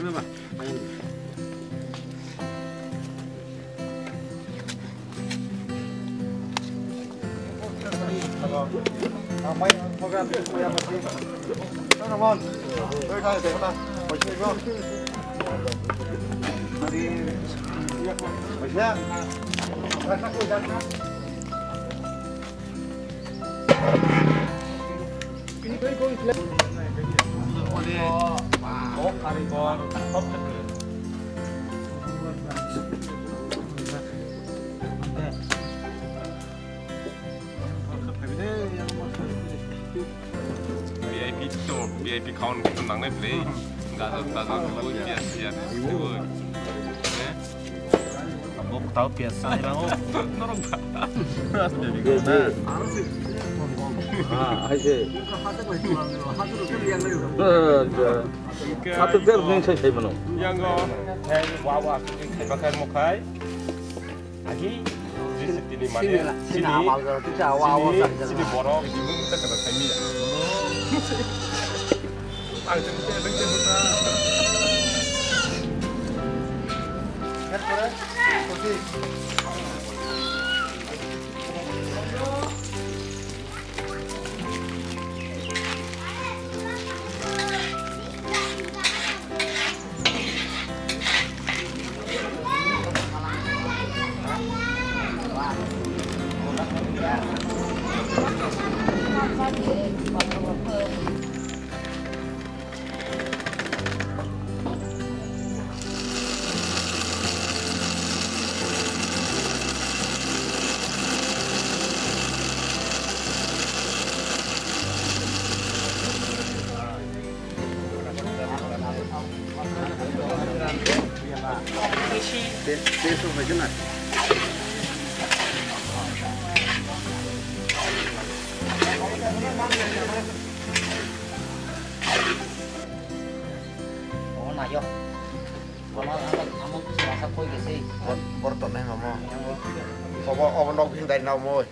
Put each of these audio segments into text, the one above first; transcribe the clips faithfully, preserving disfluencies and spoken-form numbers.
V I P to, V I P khawan kutu nangnai bwlwi. Gajor tajor kubu, piyaj siyaj kubu. Abo kwtal piyaj sanai bango. Norok ba. Piyaj de. Ah, hai se. Hatuk ter nung sai sai mano. Yango. Hai, wa, wa, kutu khai bakar mo khai. Agi, sini, sini mane, sini, sini, sini, sini borok, sini kita kena sini ya. Ang sini, sini, sini, sini. Omo nayo. Omo, omo, omo, masa koi kesi. Bor-, bor tongnai mamo. Obo, obo nok bini dari na omo.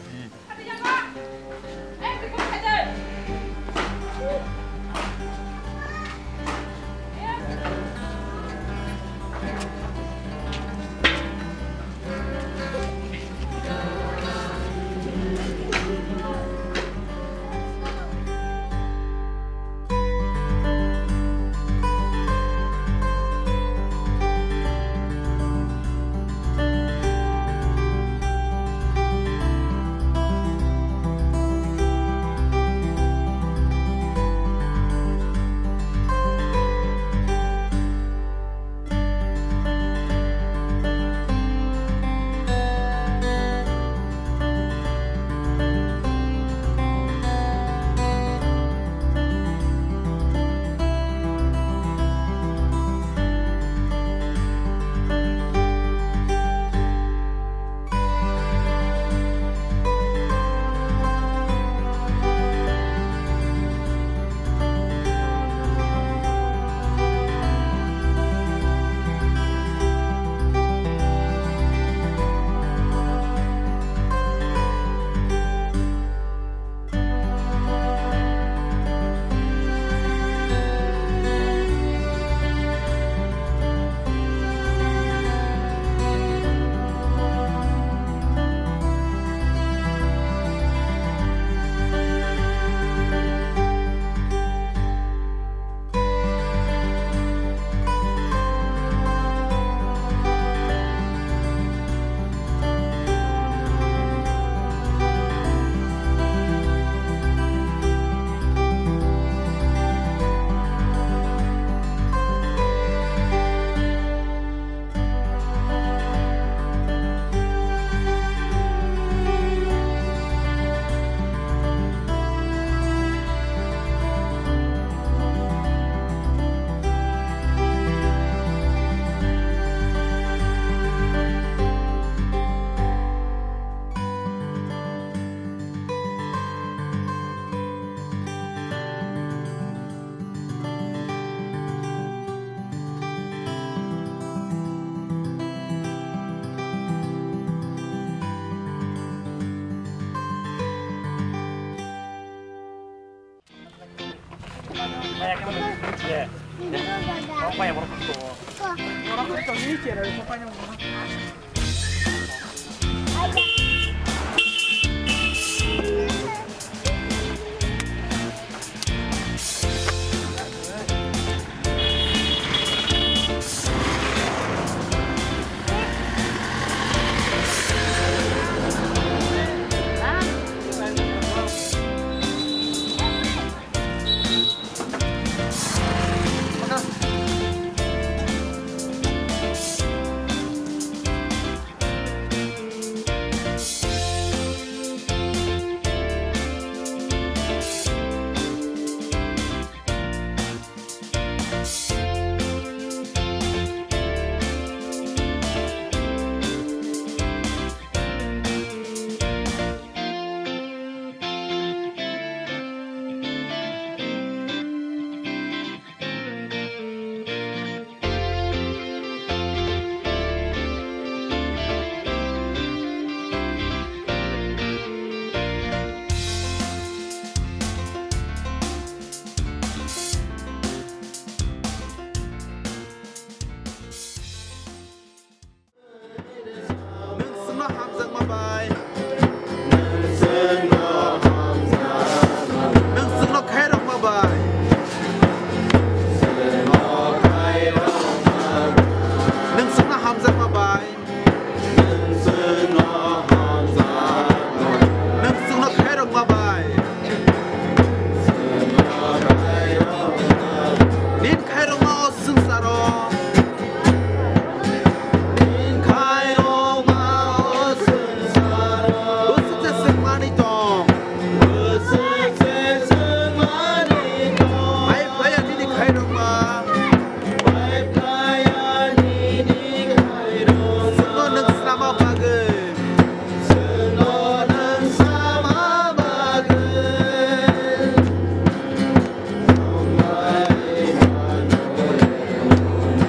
Nwng chwngno hamjakma bai. Nwng chwngno khairokma bai. Nwng chwngno hamjakma bai. Nwng chwngno khairokma bai. Nini khairokma o swngcharo. Nini khairokma o swngcharo. Bwswk se swngmani tong. Bwswk se swngmani tong. Hai phaiya nini khairokma. Hai phaiya nini khairokma. Chwngno nwng snama bagwi. Chwngno nwng sama bagwi.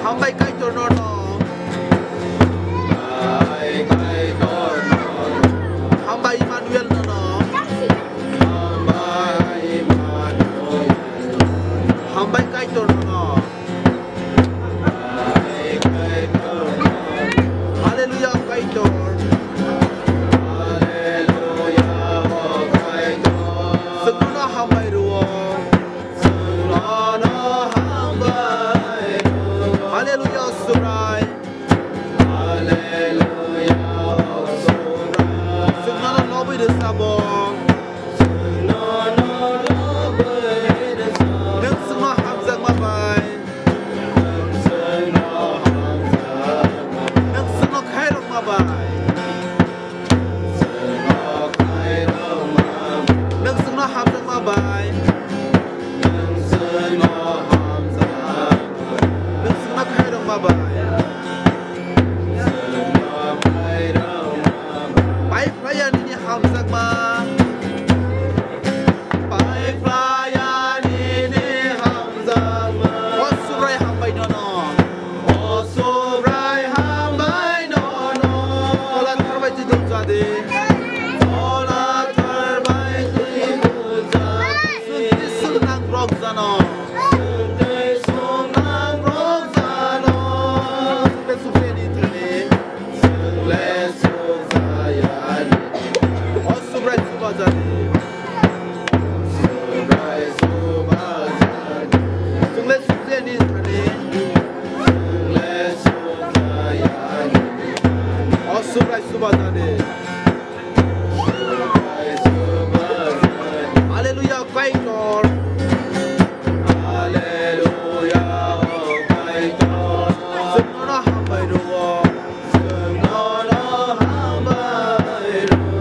Hambai Kaitor nono. Hambai Emmanuel nono. Hambai Kaitor nono. Hallelujah, Kaitor. Hallelujah, Kaitor. Chwngno hambai rwo. Chwngno hambai rwo. Hallelujah, Subrai. Hallelujah, Subrai. Chwngno lobwi rwchabo. Nwng chwngno hamjakma bai. Nwng chwngno khairokma bai. Nwng chwngno hamjakma bai. Nwng chwngno khairokma bai. Pai phlaiya nini hamjakma. Pai phlaiya nini hamjakma. O Subrai hambai nono. O Subrai hambai nono. Tola tharbai twi dukjadi. Tola tharbai twi dukjadi. Swngti swngnang rok jano. Swngti swngnang rok jano. Swngti swngnang rok jano. Chwng le sukjaya ni. O Subrai subajani. Subrai subajani. Chwng le sukjaya ni thani. Chwng le sukjaya ni. O Subrai subajani. Hallelujah, Kaitor. Hallelujah, Kaitor. Chwng nono hambai rwo. Chwng nono hambai rwo.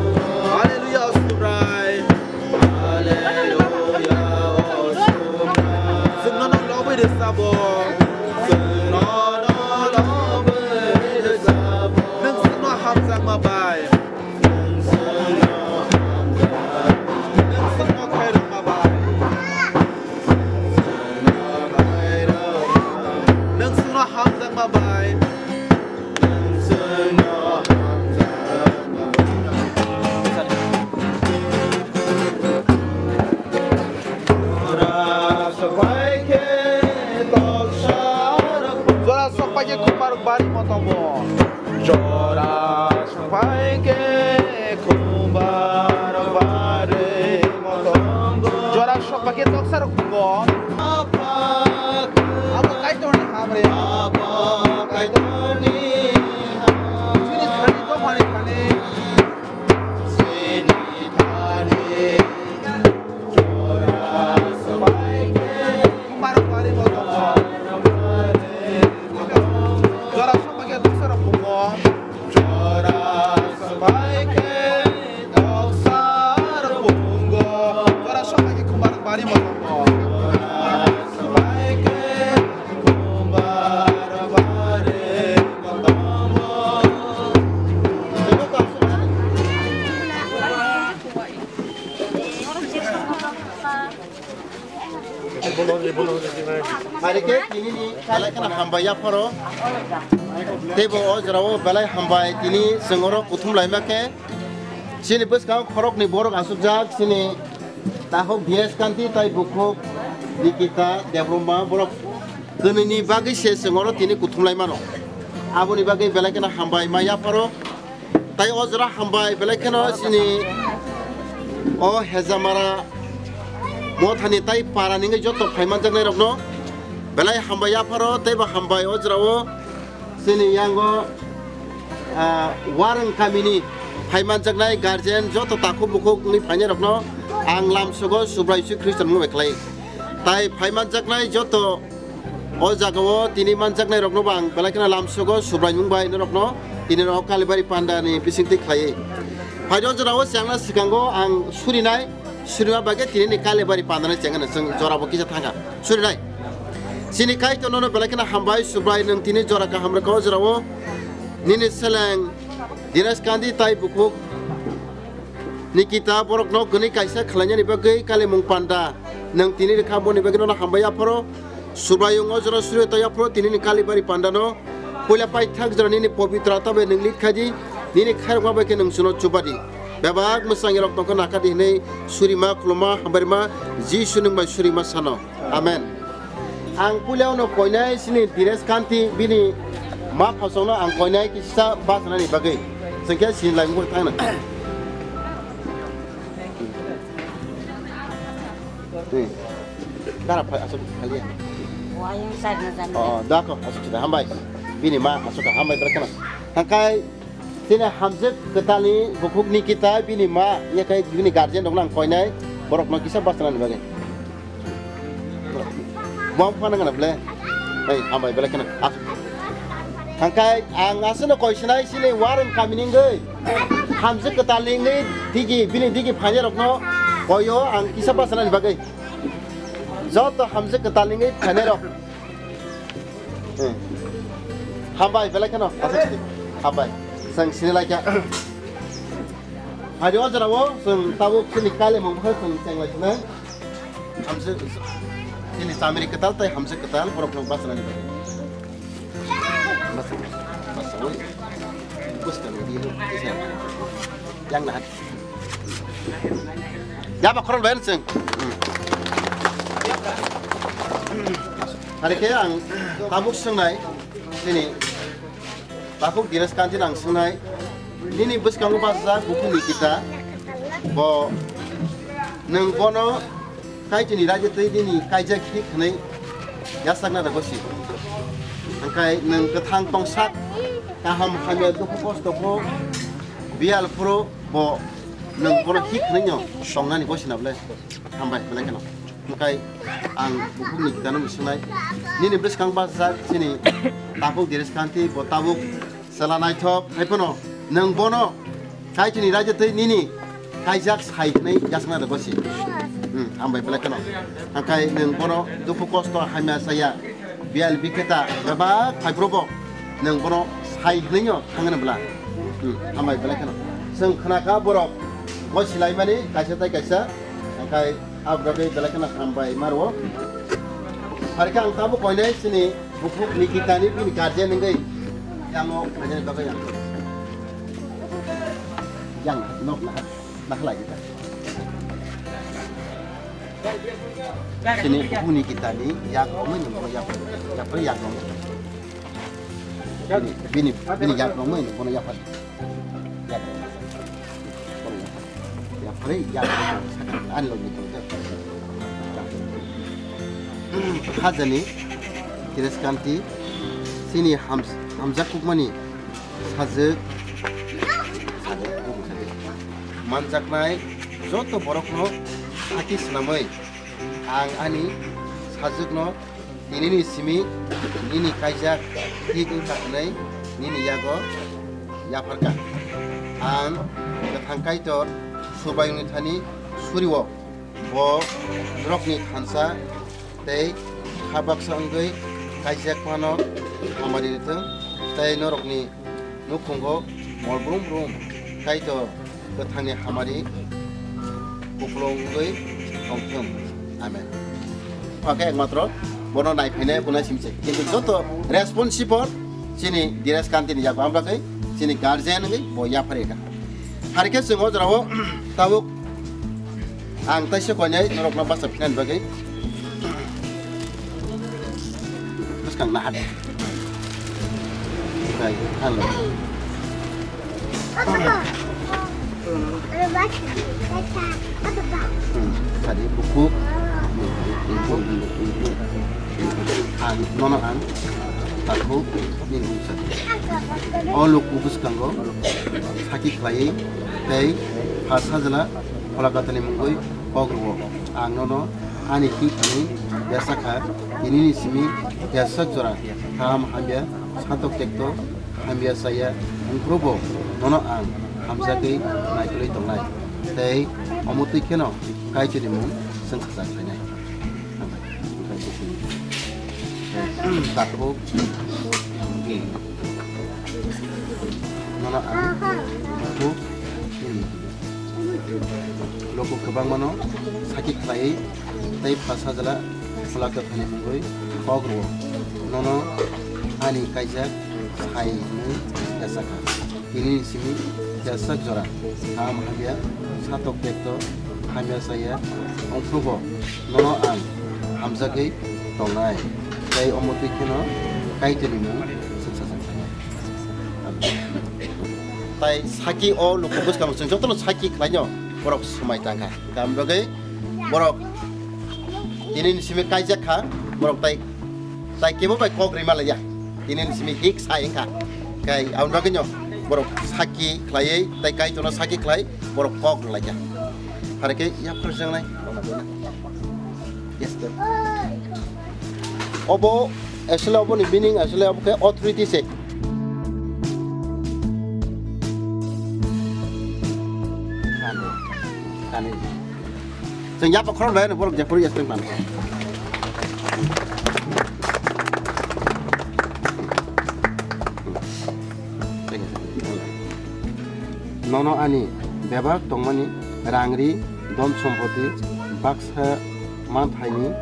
Hallelujah, Subrai. Hallelujah, Subrai. Chwng nono lobwi rwchabo. Chwng nono lobwi rwchabo. Nwng chwngno hamjakma bai. Nwng chwngno hamjakma. Nwng chwngno khairokma bai. Nwng chwngno hamjakma bai. Nwng chwngno hamjakma bai. Ora sobai khe tok Jora sokba khe toksa rok bo. Abo Kaitorni hamre. Chini thani dophani thani. Jora sokba khe toksa rok bo. Jora sokba khe toksa rok bo. Jora sokba khe khumbar bari mo. Haire khe tini ni belai kheno hambai yapharo. Teibo o jora o belai hambai tini chwng oro kuthum laima khe. Chini bwskango khoroknwi borok achukjak, chini takhuk Dinesh Kanti tai bukhuk Nikita Debbarma, borok kwnwini bagwi se chwng oro tini kuthum lai mano. Aboni bagwi belai kheno hambai ma yapharo. Tai o jora hambai belai kheno chini o Hejamara mothani tai para ningwi joto phaimanjaknai rokno belai hambai yapharo, teibo hambai o jora o. Chini yango, ah, Warang kamini phaimanjaknai guardian joto takhuk bukhuk wngwi phainairokno ang lamsogo Subrai Jisu Khristo mung bai khlai. Tai phaimanjaknai joto o jagao tini manjaknairokno bo ang belai kheno lamsogo Subrai mung bai norokno tini rok Kalibari pandani bisingtwi khlaiwi. Phaidi o jorao chengna swkango ang surinai. Surima bagwi tini ni Kalibari pandani chengano chwng jorabo kisa thangkha. Surinai. Chini Kaitor nono belai kheno hambai, Subrai, nwng tini jora kaham rwkha o jorao. Nini seleng Dinesh Kanti tai bukhuk Nikita borokno gwnwi kaisa khlainani bagwi kalimung panda nwng tini rwkha, boni bagwi nono hambai yapharo. Subrai wng o jora suri tei yapharo tini ni Kalibari pandano. Puila paithak jora nini pobitro atma bai nwng lit khai di, nini khairokma bai khe nwng chwngno chuba di. Bebak mwchang rok tongkha nakha di hwnwi surima, khuluma, hambai rima Jisu nwng bai surima sano. Amen. Ang puila uno koinai chini Dinesh Kanti bini ma phasongno ang koinai kisa bachanani bagwi. Chwng khe sini lai mung thangna. Hmm. Dara phai aswk khaliya. Wayang side na jani. Oh, dako aswk sida hambai. Bini ma aswk hambai berkana. Tangkai sini hamjwk kwtalni bukhuk Nikita bini ma yakai bini guardian rokno ang koinai borokno kisa bachanani bagwi. Bom phana ngana ble. Ei hambai belai kheno. Aswk. Tangkai ang aswkno koisinai sini Warang kamini wngwi. Hamjwk kwtalni wngwi digi, bini digi phainairokno koio ang kisa bachanani bagwi. Joto hamjwk kwtalni wngwi phainairok. Hmm. Hambai, belai kheno. Aswk sini. Hambai. Chwng sini laikha. Phaidi o jorao chwng tabuk chini kalimung bwkha chwng chenglai sinai. Hamjwk, chini chamiri kwtal tei hamjwk kwtal borokno bachanani bagwi. Basa, basa, oi. Bwskang ni dino, kisa. Yang nahan. Yaba khorol bayan seng. Hari khe ang tabuk swngnai, nini takhuk Dinesh Kanti nang swngnai, nini bwskango bachajak bukhuk Nikita, bo nwng bono Kaitorni raida twi nini kaijak hik hwnwi yachakna rwgo si. Hwnkhe nwng kwthang tongsak, kaham hamya dukhu kosto kho biyal phuru bo nwng bono hik hwnwi no tongnani gosi na bwle. Hambai belai kheno. Hwnkhe ang bukhuk Nikitano mwswngnai. Nini bwskang bachajak chini takhuk Dinesh Kanti bo tabuk Chwla naithok, hai phano nwng bono Kaitorni raida twi nini kaijak sai hwnwi yachakna rwgo si. Hmm, hambai belai kheno. Hwnkhe nwng bono dukhu kosto hamya saya, biyal bikhe ta bebak phaiphuru bo nwng bono sai hwnwi no thangna bwla. Hmm, hambai belai kheno. Chwng khnakha borok bo silaimani kaisa tai kaisa, hwnkhe Aboni bagwi belai kheno hambai ma rwo. Phai khe ang tabuk koinai chini bukhuk Nikitani bini guardian wngwi yango phainani bagwi ang yang nok na, nakhlai kita. Chini bukhuk Nikitani yak romwi nungkho yak, yak romwi. Bini, bini, bini yak romwi nungkhono yak. Yak Ani logi tong. Hajani Kiriskanti chini hams-, hamjakmani sajwk, sajwk, manjaknai joto borokno saki swnamwi ang ani sajwkno tinini simi nini kaijak thik wngkha hwnwi nini yago yapharkha. Ang Kwthang Kaitor Subraiyungni thani surio, bo norokni thansa tei kha baksa wngwi kaijak phano hamari rwthwng, tei norokni nukhungo mol brum brum Kaitor Kwthangni hamari kupulung wngwi tongthwng. Amen. Phakhe ekmatro bono naiphainai kunai simse. Kintu joto responsible chini Dinesh Kanti ni yago, amra khe chini guardian wngwi bo yaphar ekha. Harikhe chwng o jorao tabuk ang taisa koinai norokno basa phinani bagwi bwskang naha de. Kai, halo. Hmm, tadi buku. Ang, nono ang, takhuk, ni bung sadi. O luku bwskango, saki khlaiwi, tei pha sajla, phola kathani mungwi, kok rwo. Ang nono, ani thing thani, yasa kha, tinini simi, yasa jora, kaham hamya, satok tekto, hamya saya, wngphuru bo, nono ang, hamjakwi, naikolwi tongnai. Tei, omo twi kheno, Kaitorni mung, chwng khajak khlainai. Takhuk. Nono ang takhuk. Loko kwbangmano saki khlaiwi tei pha sajla phola kwthani mungwi kok rwo. Nono ani kaijak sai hwnwi yachakha. Tinini simi yasak jora, kaham hamya, satok tekto, hamya saya, ongphrubo, nono ang hamjagwi tongnai, tei omo twi kheno Kaitorni mung chwngsajaknai. Tai saki o luku bwskang chwng jotono saki khlaino borok swmai tangkha. Tamo bagwi borok tinini simi kaijak kha, borok tai, tai kebo bai kok rima laiya. Tinini simi hik sai wngkha. Kai aboni bagwino borok saki khlaiwi, tai Kaitorno saki khlai, borok kok rwlaikha. Phare khe yaphar jangnai. Yes, sir. Obo, actually, oboni meaning, actually, obo khe authority se. Kani, kani. Chwng yapha khorok lai borok jephuru yes tong pan. Nono ani bebak tongmani rangri don sompoti baksa manthaini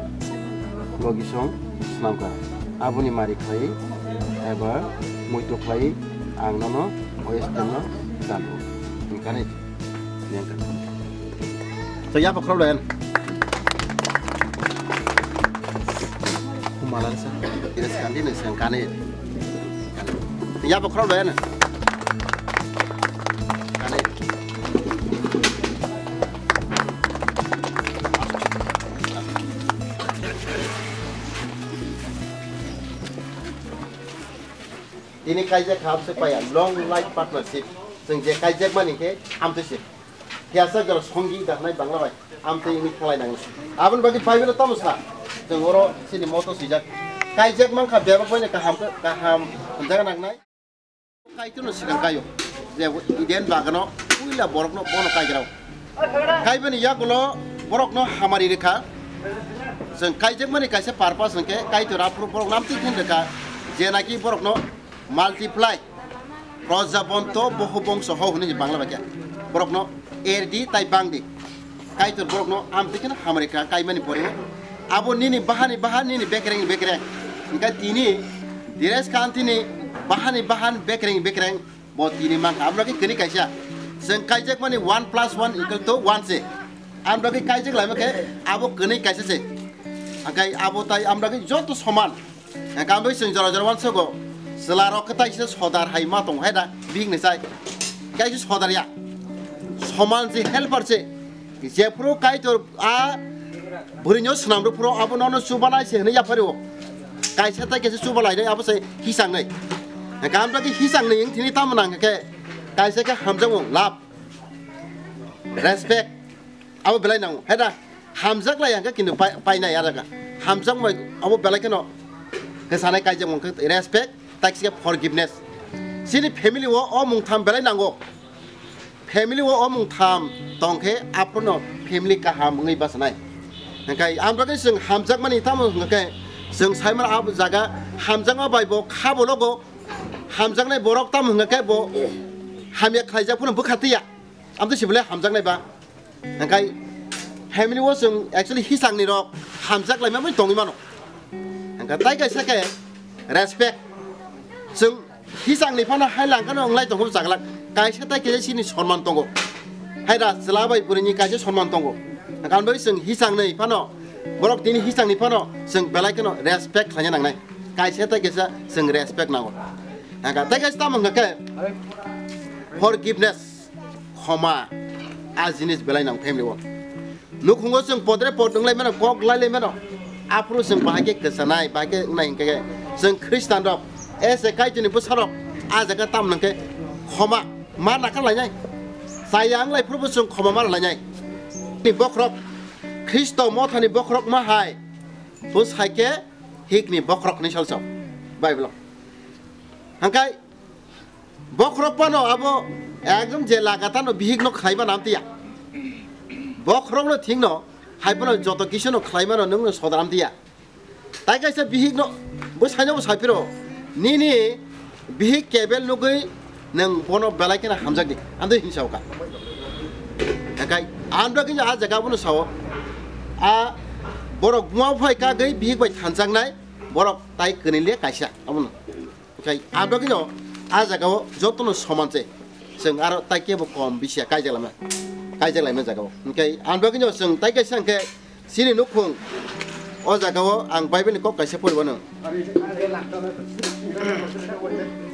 logisong swnamkha. Aboni mari khlai eba muitu khlai ang nono oyes tengno dan. Kani. So, ya, pakhro lo yan. Kumalan sa. Ira sekali ni sengkani. Ya, pakhro lo yan. Kani. Tini kaijak kha amswk paya, long life partnership. Chwng je kaijak mani khe amtwi se. Phiya sak jora songi da hwnai Bangla bai. Amtwi wngwi khlai nango. Aboni bagwi Bible-o tamo sa? Chwng oro chini moto swijak. Kaijak mankha bebak bai kaham, kaham hwnjaga nangnai. Kaitorno swkang kaio. Je Eden bagano puila borokno bono kaigrao. Kaibani yagulo borokno hamari rikha. Chwng kaijakmani kaisa purpose hwnkhe Kaitor aphuru borokno amtwi khin rikha. Jenaki borokno multiply, Prajabonto Bohubongso ho hwnwi Bangla bai khe. Borokno erdi tai bangdi. Kaitor borokno amtwi kheno hamari kha kaimani pore. Abo nini bahani bahan, nini bekereng bekereng. Hwnkhe tini Dinesh Kantini bahani bahan, bekereng bekereng bo tini mankha. Amra khe kwnwi kaisa. Chwng kaijakmani one plus one equal to one se. Amra khe kaijak laima khe abo kwnwi kaisa se. Hwnkhe abo tai amra khe joto soman. Hwnkhe ang bai chwng jora jora uansugo, chwla rok khe taisa sodar hai ma tongo hai da, bihik ni chai. Kaisa sodar ya. Soman se helper se. Jephuru Kaitor a bwrwino swnamrwphuru abo nono chubalai se hwnwi yaphario. Kaisa tai kaisa chubalainai abo se hisangnai. Hwnkhe amtwkhe hisangnai wng thini tamo nang khe kaisa khe hamjakmung love, respect abo belai nango. Heda hamjaklai hwnkhe kintu pai-, painai a jaga. Hamjakmai abo belai kheno kwchanai kaijakmung khe respect, tai khe forgiveness. Chini family o o mung tham belai nango. Family o omung tham tongkhe aphuru no family kaham wngwi bachanai. Hwnkhe amtwkhe chwng hamjakmani tamo hwnkhe chwng saimano abo jaga hamjakma bai bo kha bologo hamjaknai borok tamo hwnkhe bo hamya khlaijak phano bwkha twiya. Amtwi se belai hamjaknai ba. Hwnkhe family o chwng actually hisangni rok hamjak laima bai tongwi mano. Hwnkhe tai kaisa khe respect. Chwng hisangni phano hai langkhano wnglai tongkho bwchaglak. Kaisa tai kaisa chini sonman tongo. Hai da chwla bai bwrwini kaisa sonman tongo. Hwnkhe bai chwng hisangni phano, borok tini hisangni phano chwng belai kheno respect khlaina nangnai. Kaisa tai kaisa chwng respect nango. Hwnkhe tai kaisa tamo hwnkhe forgiveness. Khoma, a jinis belai nang family o. Nukhungo chwng podre pod wnglai mano, kok lailai mano. Aphuru chwng bahai khe kwchanai, bahai khe wngnai hwnkhe khe chwng Khristan rok, ese Kaitorni bwsa rok, a jaga tam nang khe khoma ma nakar lainai. Chaya wnglai phuru bo chwng khoma ma lainai. Ni bokhorok, Khristo mothani bokhorok ma hai, bwsai khe hikni bokhorok hinwi salsa Bible o. Hwnkhe Bokhorok phano abo ekdom je lagatar no bihik no khlai mano amtwi ya. Bokhorok no thik no hai phano joto kisa no khlai mano nwng no sodar amtwi ya. Tai kaisa bihik no bwsai no bo sai phiro nini bihik kebel nugwi nwng bono belai kheno hamjak di amtwi hinwi sa o kha. Hwnkhe ang bagwi no a jaga bono sa o a borok buma buphai kagwi bihik bai thanchak nai borok tai kwrwi le kaisa abo no. Hwnkhe ang bagwino a jagao jotono soman se. Chwng aro tai kebo kom bisi ya kaijak laima, kaijak laima jagao. Hwnkhe ang bagwino chwng tai kaisa hwnkhe chini nukhung o jagao ang Bible ni kok kaisa pori mano.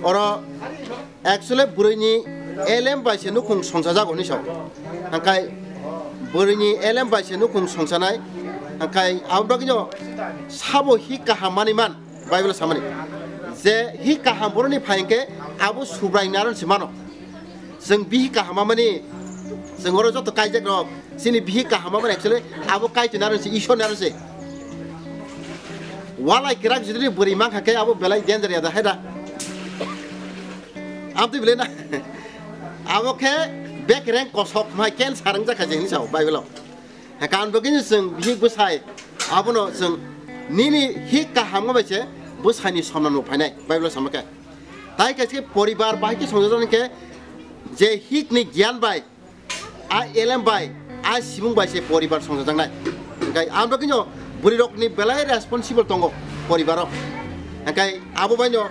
Oro actually bwrwini elem bai se nukhung songsa jago hinwi sao. Hwnkhe bwrwini elem bai se nukhung songsanai. Hwnkhe ang bagwino sabo hi kaham manwi man. Bible samani je hi kaham boroni phai hwnkhe abo Subraiyung ni aron se mano. Chwng bihi kaham mani chwng oro joto kaijak rok chini bihi kaham mani actually abo Kaitor ni aron se, Ishwar ni aron se. Walai kwrak jodi bwrwi mankha khe abo belai danger ya da hai da. Amtwi belai na abo khe bekreng kosok mai cancer wngjakha je hinwi sao Bible o. Hwnkhe ang bagwino chwng bihik bwsai abono chwng nini hik kaham wngma bai se bwsaini somnamno phainai Bible o sama khe. Tai kaisa khe poribar bahai khe songjajaknai khe je hikni giyan bai, a elem bai, a simung bai se poribar songjajaknai. Hwnkhe ang bagwino bwrwirokni belai responsible tongo poribaro. Hwnkhe abo baino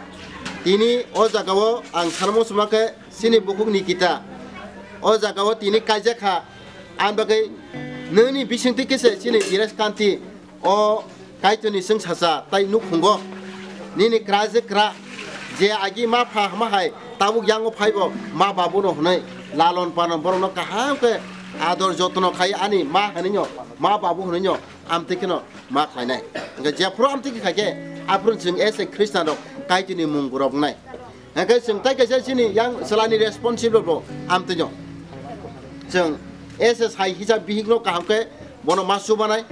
tini o jagao ang salmo suma khe chini bukhuk Nikita o jagao tini kaijak kha. Ang bagwi nini bisingtwi khe se chini Dheeraj Kanti o Kaitorni chwngsacha tai nukhungo nini kra je kra je agi ma pha hama hai tabuk yango phaibo ma babuno hwnwi lalon panon borokno kaham khe ador jotno khai ani ma hwnwino ma babu hwnwino amtwi kheno ma khlainai. Hwnkhe jephuru amtwi khe khaikhe aphuru chwng ese Khristanrok Kaitorni mung borok wngnai. Hwnkhe chwng tai kaisa chini yang chwlani responsible bo amtwino. Chwng S S I hisab bihikno kaham khe bono ma chubanai.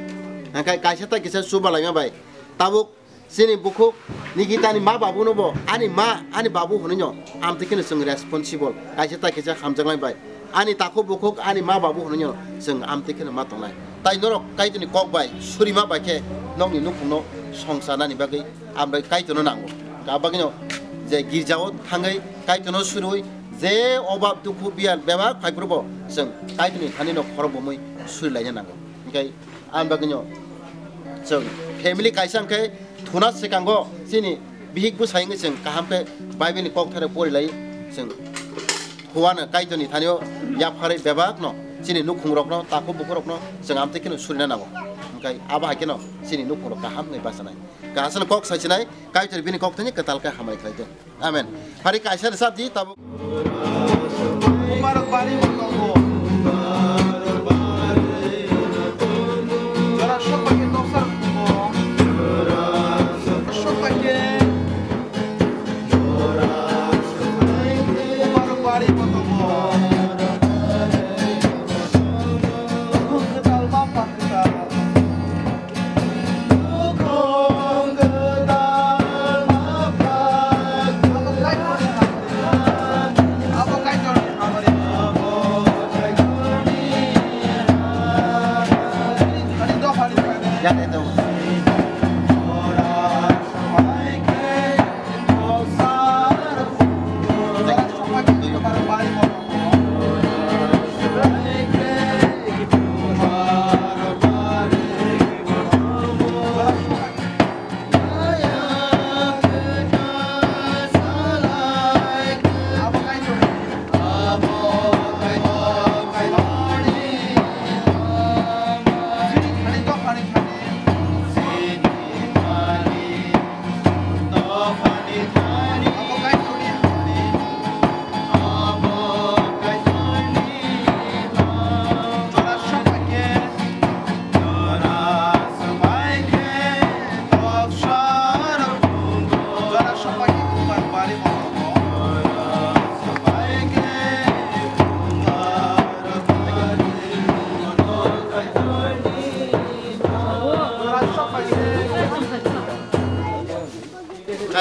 Hwnkhe kaisa tai kisa chubalaima bai. Tabuk chini bukhuk Nikitani ma babuno bo ani ma ani babu hwnwino amtwi kheno chwng responsible. Kaisa tai kisa hamjaknai bai. Ani takhuk bukhuk ani ma babu hwnwino chwng amtwi kheno ma tongnai. Tai norok Kaitorni kok bai surima bai khe nokni nukhungno songcharnani bagwi ang bai Kaitorno nango. Abagwino je girjao thangwi Kaitorno surwi je obab dukhu biyan bebak phaiphuru bo chwng Kaitorni thanino khorok bomwi surilaina nango. Hwnkhe ang bagwino chwng family kaisa hwnkhe thuna swkango chini bihik bwsai wngwi chwng kaham khe Bible ni kokthai rok pori lai chwng huano Kaitorni thanio yapharwi bebakno chini nukhungrokno takhuk bukhurokno chwng amtwi kheno surina nango. Hwnkhe abo hai kheno chini nukhungrok kaham wngwi bachanai. Kaham aswkno kok saisinai Kaitor bini kokthai ni kwtal khe hamari khlai di. Amen. Phari kaisa rwchap di tabuk. Mubarok bari mubarok.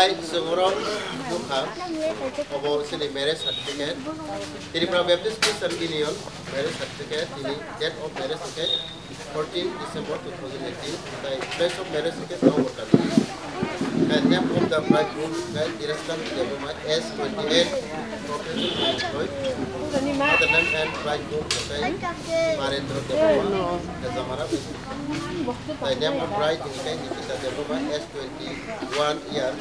Chwng oro nukha, obo chini marriage certificate. Tripura Baptist Christian Union marriage certificate, tini date of marriage hwnkhe fourteen December two thousand eighteen, tai place of marriage hwnkhe Taubor Kami. And name of the bridegroom hwnkhe Diraskan Debbarma, age twenty-eight, profession unemployed. Father name and bridegroom hwnkhe Barendra Debbarma, Hejamara. Tai name of bride hwnkhe Nikita Debbarma, age twenty-one year,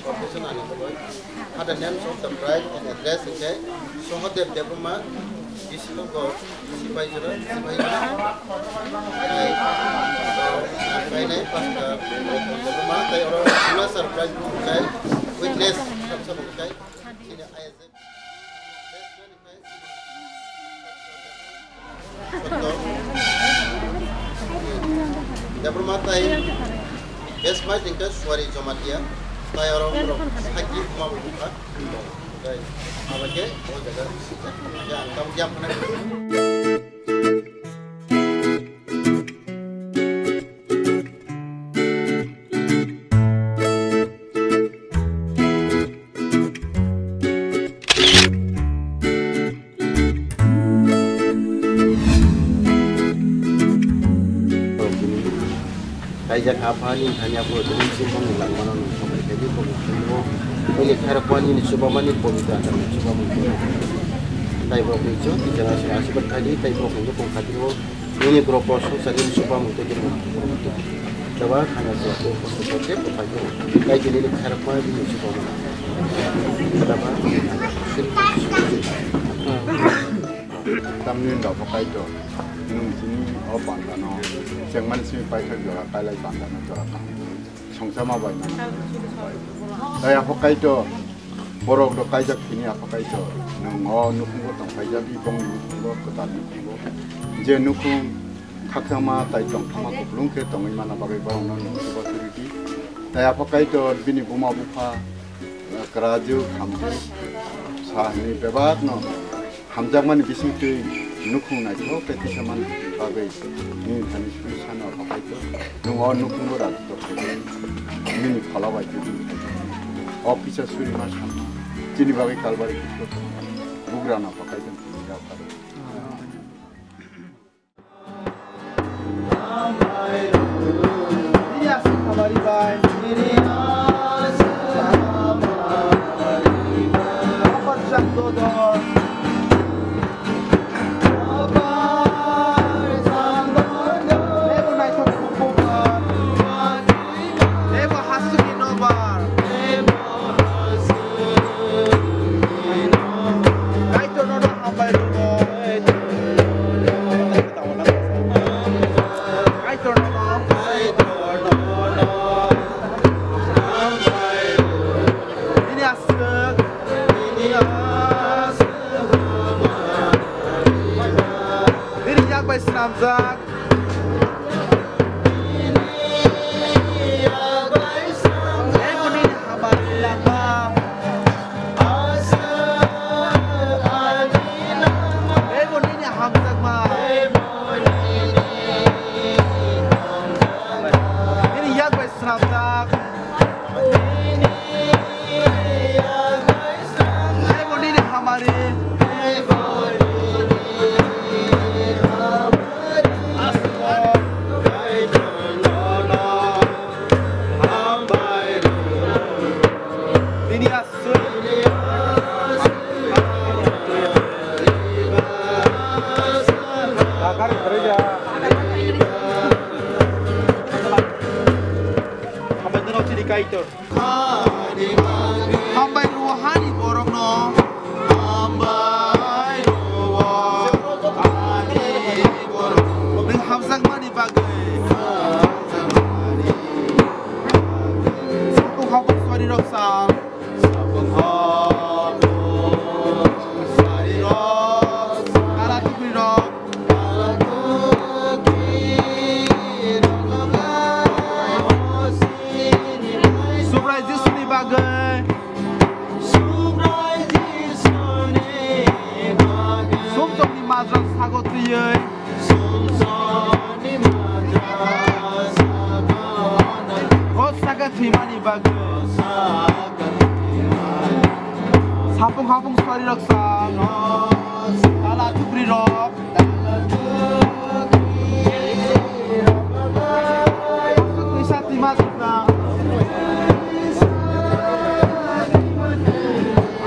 profession unemployed. Father names of the bride and address hwnkhe Sahadev Debbarma, Bishnugor, Sipaijora, Sipaijora. Tai, uh, kainai Pastor Debbarma, tai oro Unasar bride hwnkhe witness, samsam hwnkhe, sini I S F. Debbarma tai best fight hwnkhe Suari Jamatia, tai oro borok sakhi ma bo bukha. Tai abakhe o jaga ya ang tam ya phana. Kaijak aphani thani aphuru tini sing bongni langmano nung sabai khaidi bongni thango. Bini khairok wani ni chubamani pobitro atam ni chubamani. Tai borok ni chwng tijana se asibad khaidi, tai borok ni bongkha tini o. Nini borok bo swngcharni chubamung tei nini borok tei. Jaba khana se tei kosto tei tei bwphai tei. Tei tini nini khairokma bini chubamung. Jaba. Tamni rok bo kaitor. Nwng chini o pandano. Chengmani simi paithak jora kailai pandano jora kaham. Songchama bai nang. Tai apha kaitor, borok rok kaijak phini apha kaitor, nwng o nukhungo tong khaijak, i bongni nukhungo, kwtal nukhungo. Je nukhung khakchangma tai tongthokma kuplung khe tongwi mana bagwi borokno nwng chubachu ridi. Tai apha kaitor, bini buma bupha, kwrajuk, hamjwk, sa hwnwi bebakno hamjakmani bisingtwi nukhung naithok khe tisa man bagwi nini thani suri sano apha kaitor. Nwng o nukhungo rajotw khaidi, nini phala bai tubui khaidi. O kisa suri ma sama chini bagwi Kalbari Khristo bugrano apha kaitor tini rw khaidi. Kaitorno. Nini aswk. Nini yak bai swnamjak. Eko nini hamari lama. Eko nini hamjakma. Nini yak bai swnamjak. Ebo nini hamari. Nini aswk. Hambai rw hani borokno. Nwng hamjakmani bagwi. Satung hambai suarirok sal. Kala tukurirok. Subrai Jisuni bagwi. Sumsokni majra sago twiwi. O saka thwimani bagwi. Hapung hapung sari rok sa. Tala tukri rok. Asuk ni sati ma tukna.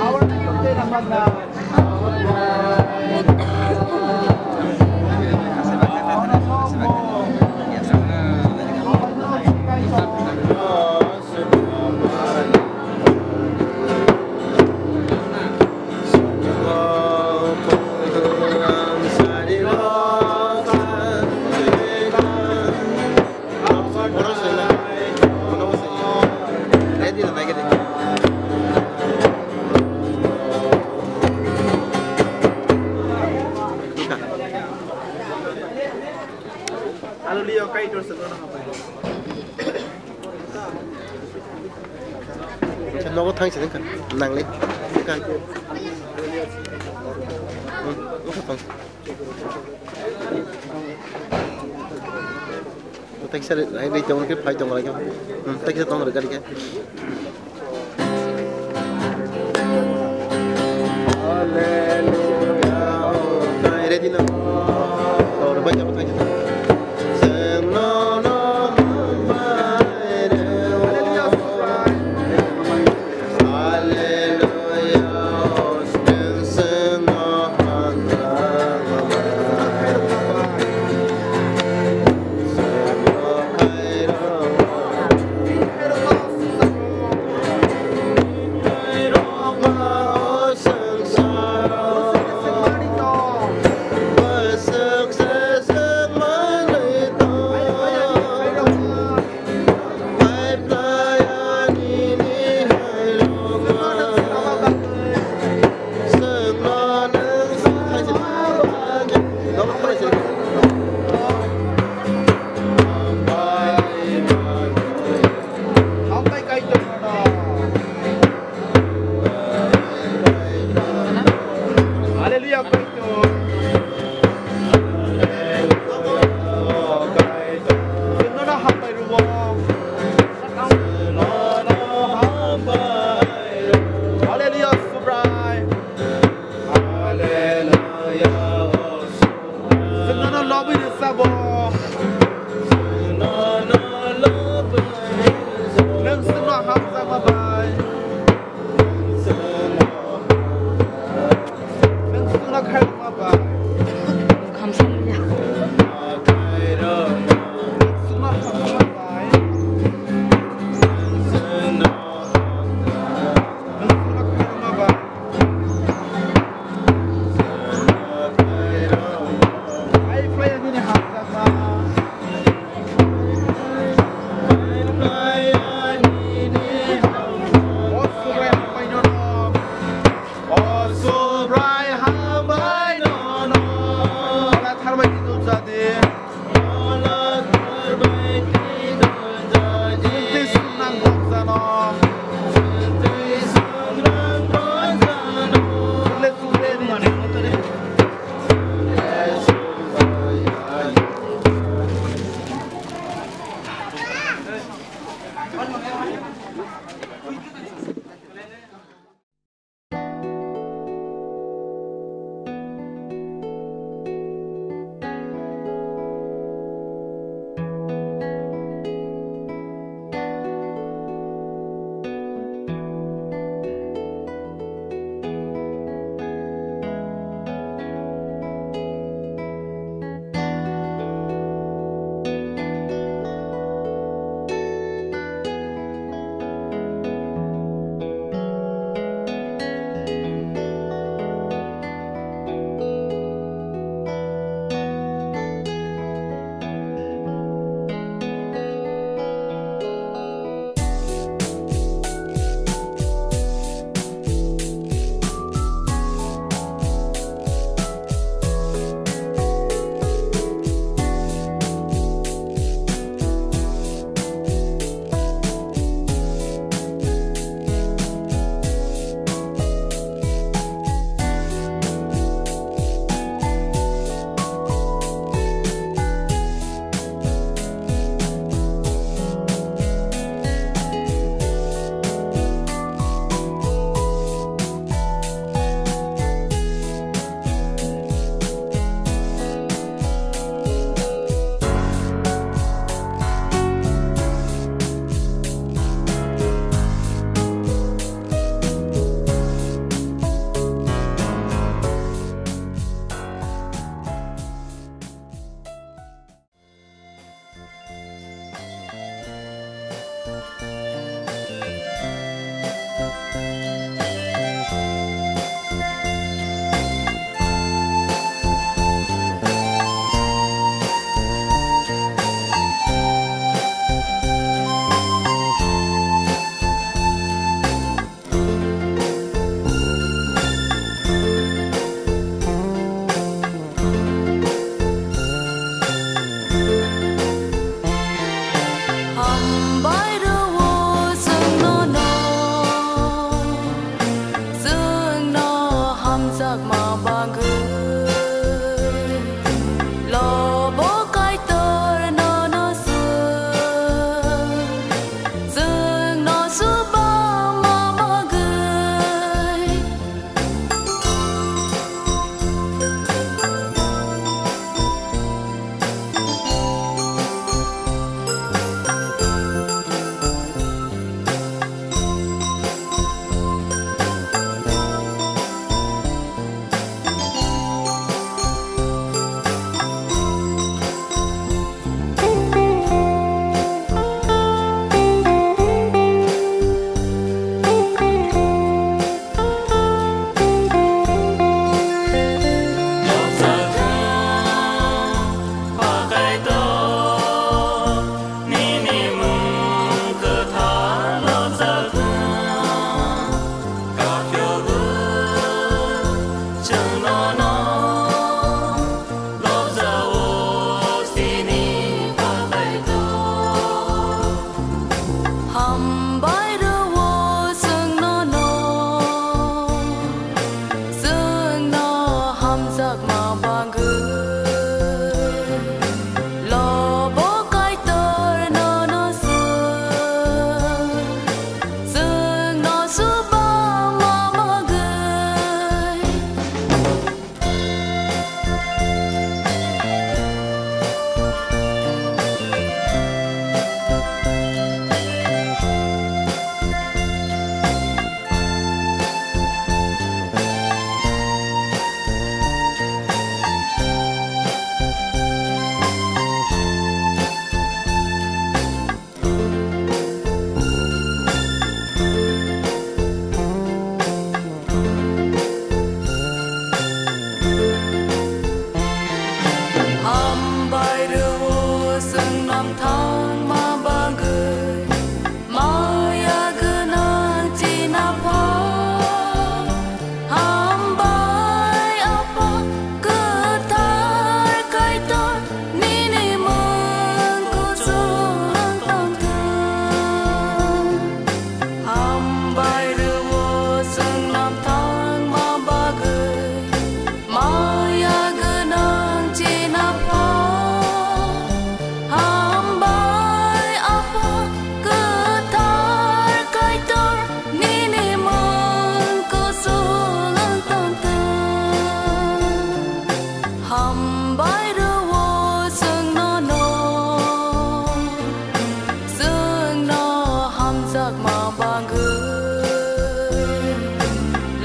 Awar ni kau tena magna. Alo liyo kaitor se dono hapai. Nogo thang se nang le. Kan. Hmm, nogo thang. Thanks, sir. Hai, hai, tong ke, phai tong lagi. Hmm, thanks, sir, tong lagi. Hallelujah. Oh, ready now. Oh, ready now. Lobo Kaitor nono swng, chwngno swbangma bagwi. Hambai rwo chwng nongthangma bagwi, maya gwnang chini Apha. Hambai Apha kwthar Kaitor, nini mung kuchung tongthung. Hambai rwo chwng nongthangma bagwi, maya gwnang chini Apha. Hambai Apha kwthar Kaitor, nini mung kuchung tongthung. Hambai rwo chwng nono, chwngno hamjakma bagwi.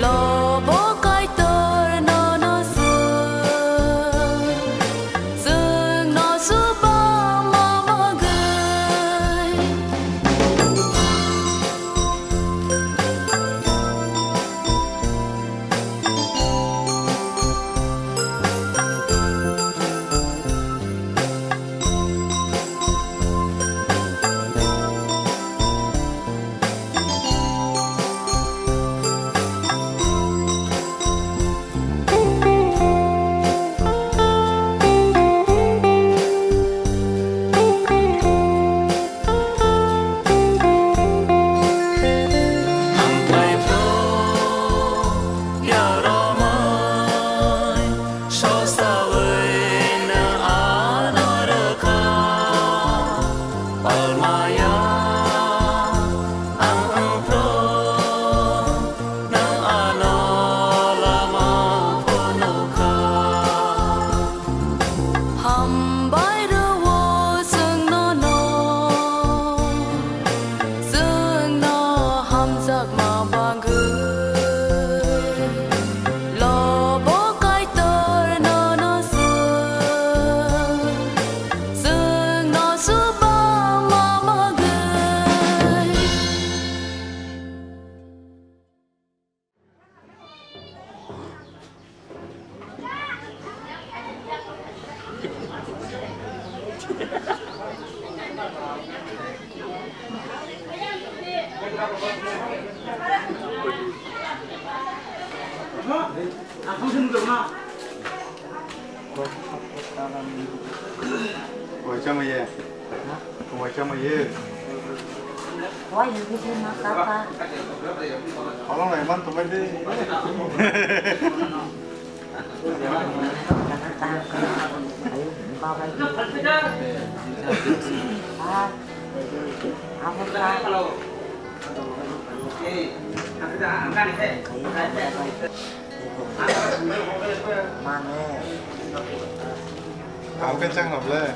Lobo Kaitor nono swng, chwngno swbangma bagwi. Hambai rwo chwng nono, chwngno hamjakma bagwi. Lobo Kaitor nono swng, chwngno swbangma bagwi. Waisa maya. Waisa maya. Wai, ini sih, Mas, apa? Kalau nggak iman, teman deh. Apa, Pak? Mane. Ang kencang nggak boleh.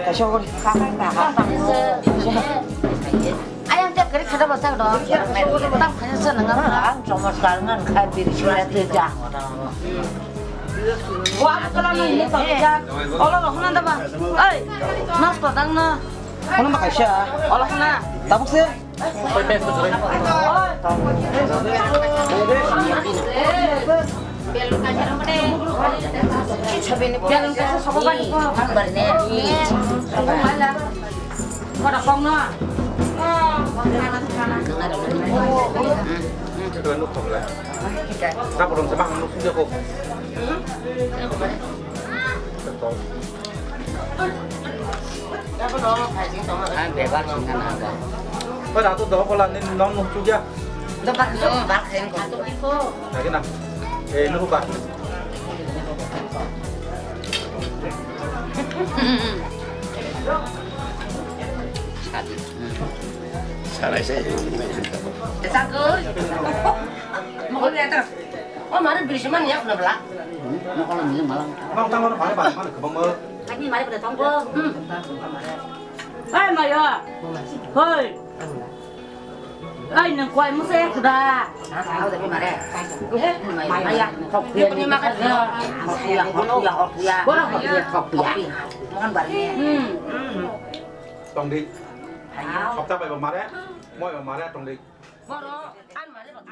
Kaisa hor. Ayang tek kari khada basa do. Tam khanya sa nang. Ang chomos kar ngan khai biri sila te ja. Wa kala nang ni ta ja. Olo lo khna da ba. Ai, nas pa dang na. Kono ma kaisa? Ola khana. Tabuk se? Belun kaisa sokoba ni ko. Kono kong no. Tabuk rong se ma nung sung de ko. Ah, bebak sing kana ba. Pada tu doh pala ni non nung sung ya. Doh bak sung bak sing ko. Lagi na. Eh, nung ba. Salah saya. Sakol. Mokol ya ta. Oh, mari beri seman ya, kena belak. Mokol ni malang. Bang, tang, mari, mari, mari, kebang, mari. Kami mari pada tongko. Hmm. Hai, Maya. Hoi. Ai, nang kuai musa ya kuda. Tahu tapi mare. Eh, Maya. Dia punya makan. Kopi ya, kopi ya, kopi ya. Borok kopi ya, kopi ya. Mohon bari. Hmm. Tong di. Ayo. Kopta bai mare. Moi mare tong di. Borok an mare lo.